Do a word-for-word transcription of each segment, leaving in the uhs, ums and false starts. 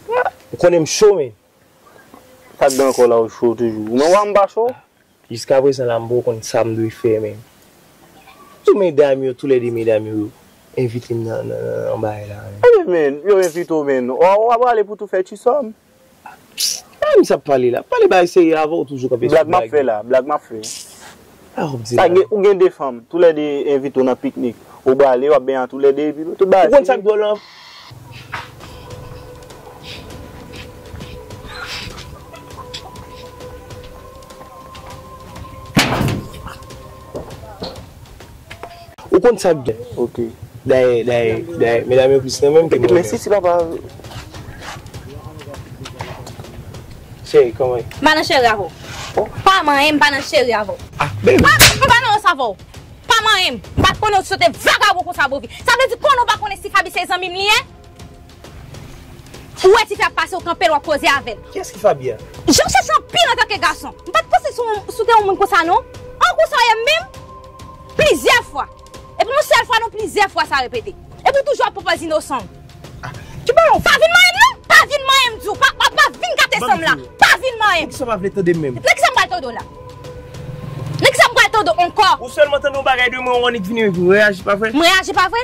Ou konnen m cho, men. Sa k gen ankò la, ou cho toujou? Ou nan wa m pa cho? Jiskaprezan la, m poko konn sa m dwe fè, men. Tout medam yo, toulède medam yo, envite m nan, nan, nan, nan bagay la, men. Ebyen, men, yo envite w, men. W a, w a prale pou tou fè ti sòm. Sa m sa ap pale la? Pale bagay serye avè w toujou kanpe sou blag. Blag m ap fè la, blag m ap fè. Sa w ap di la? Ou gen de fanm, toulède envite w nan piknik. Ou prale, w ap benyen toulède, epi tout bagay fini. Ou konn sa k dwòl lan? Ou konn sa k gen. Ok. Dayè, dayè, dayè, medam yo plis renmen m ke mwen menm. Men si, si papa. Cheri, kòman? M pa nan cheri avè w. Pa manyen m, m pa nan cheri avè w. Ah, baby. Pa, m pa nan rans avè w. Pa manyen m. M pa t konnen w sot vagabon konsa, Bovi. Sa vle di konnen w pa konnen si Faby se zanmi m li ye? Ou wè tifi ap pase, ou kanpe l, w ap koze avè l. Kiyès ki Faby a? Jan w chèche anpil antanke gason. M pa t panse si w, si w te yon moun konsa, non. An konsa w ye menm? Plizyè fwa. Epi yon sèl fwa, non, plizyè fwa sa repete. Epi w toujou ap pran pòz inosan w. Ah, ki bagay w fè? Pa vin manyen m, non! Pa vin manyen m, di w! Pa, pa, pa vin gate san m la! Pa vin manyen m! Nan kisa w pa vle tande m menm? Nan kisa m pral tande w la? Nan kisa m pral tande w ankò? Ou sèlman tande yon bagay de mwen, ou annik vini reyaji, pa vre? M reyaji, pa vre?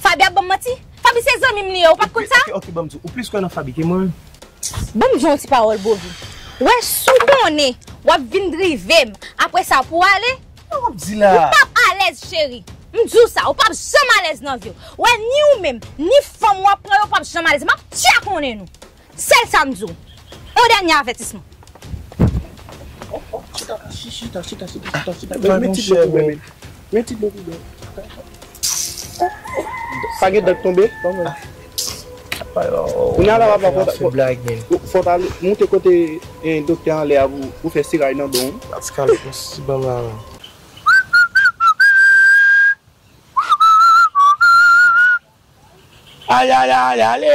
Faby ap ban m manti? Faby se zanmi m li ye, ou pa t konn sa? Ok, ok, ok, ban m di w, ou plis kwè nan Faby ke mwen menm? Ban m di w yon ti pawòl, Bovi. Wè, si w konnen w ap vin drive m, apre sa pou w ale, sa w ap di la? Ou p ap alèz, cheri. M di w sa, ou p ap janm alèz nan vi w. Wè, ni ou menm, ni fanm w ap pran yo p ap janm alèz. M ap tya konnen nou. Sèl sa m di w. Yon dènye avètisman. Oh, oh, chita, chita, chita, chita, chita, chita. Men, men ti dlo pou mwen, men. Men ti dlo pou mwen. Pa gen dan k tonbe? Kounye a la, papa, fò ta, fò, fò ta moute kote, eh, doktè anlè a pou, pou fè siray nan don. Pascal, si ban m la, non. Ay, ay, ay, ale.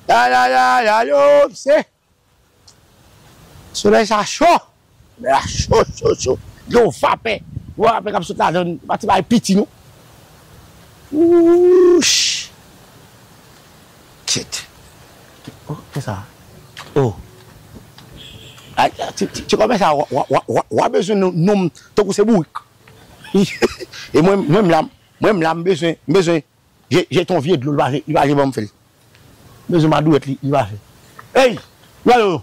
Ay, ay, ay, ale, o, se. Solèy sa cho. Solèy la cho, cho, cho. Gen yon vapè. Yon vapè k ap sot ladan, pa ti bagay piti, non. Wouch. Kèt. Oh, kisa? Oh. Ay, ti, ti, ti kòmè sa, w a, w a, w a, w a, w a bezwen non, non, tankou se bourik. E mwen, mwen menm la, mwen menm la, m bezwen, m bezwen je, jete yon vye dlo, li pa vle, li pa vle ban m fè l. M bezwen madwèt li, li pa vle. Ey! Gade yo!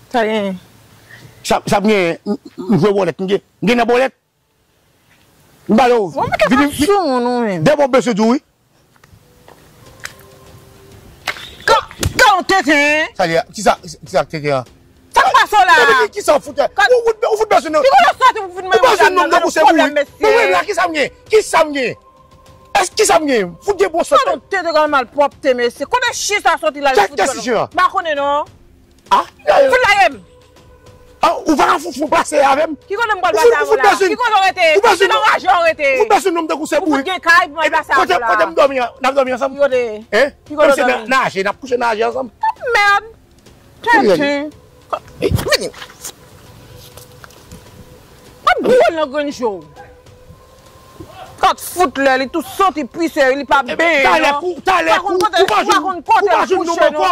Sa genyen? Sa, sa m genyen, m, m, m jwe bòlèt, m gen, m gen nan bòlèt. M pale w. Bon, men vini, vini. Sou moun ou menm. Dèbò bezwen di w, wi. Ka, ka yon tenten. Sa li a? Kisa, kisa k tenten an? Sa k pase w la? Ki, kisa w fout? Ou, ou, ou fout bezwen nou. Ki kote w soti pou vin mwen? Ou bezwen nou tankou se bourik. Mwen menm la, kisa m gen? Kisa m gen? Èske kisa m gen? Fout gen bon sòt. Sa nou tenten kòm malpwòpte, mesye. Kote chi sa soti la? Kè, kè si chen an? M pa konnen, non. Ah, fout lage m. Ah, ou pa ka fout, fout pase avè m. Ki kote m pral pase avè w la? Ki kote w rete? Ou bezwen nan raje w rete. Ou bezwen nonm tankou se bourik. Ou fout gen kay pou m al pase avè w la. Kote, kote m dòmi an? N ap dòmi ansanm? Ki kote? Hein? Ki kote w dòmi? Nan naje, n ap kouche nan naje ansanm. Mèd. Tenten. Vini. Mwen boule nan grenn je w. Kat fout lè li tou soti pise li pa benyen non. Talè kou, talè kou, ou pa jwenn, ou pa jwenn nonm ankò.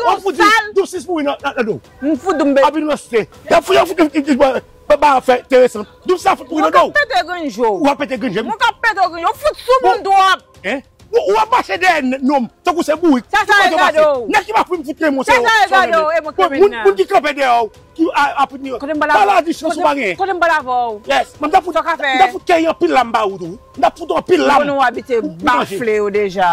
Ou fout di, dou sis pou wi nan, nan, nan do. M fout dou m benyen. Abin reste. Y ap fout, y ap fout, ba, ba fè enteresan. Dou sa fout pou wi nan do. Mwen ka pete grenn je w. Ou ap pete grenn je m. Mwen ka pete grenn je w. Ou fout sou moun twòp. Hein? Ou, ou ap mache dèyè n-, nonm, tankou se bourik. Sa, sa regade w. Nèg ki pa fout fout men mwen se yo. Sa, sa regade w, e mwen kriminèl. Moun, moun ki kanpe dèyè w, ki a, ap ni. Kote m pale avè w? Maladi chans ou pa gen. Kote m pale avè w? Yes, mwen m ta fout, m ta fout kèy anpil la m ba ou tou. M ta fout anpil la. Ou konnen w abitye bafle yo deja.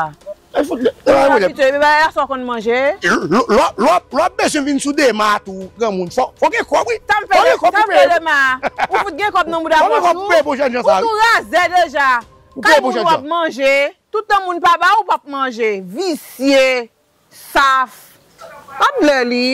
Ay fout le. Ou abitye, men bagay sa w konn manje. Lò, lò, lò, lò bezwen vin sou dema tou, granmoun. Fò, fò gen kòb, wi. Sa m fè, sa m fè dema. Ou fout gen kòb nan mouda pòch ou. Ou tou razè deja. Ou peye pou jènjan. Kay moun w ap manje, tout tan moun pa ba ou, w p ap manje. Visye, saf. Ap lè li.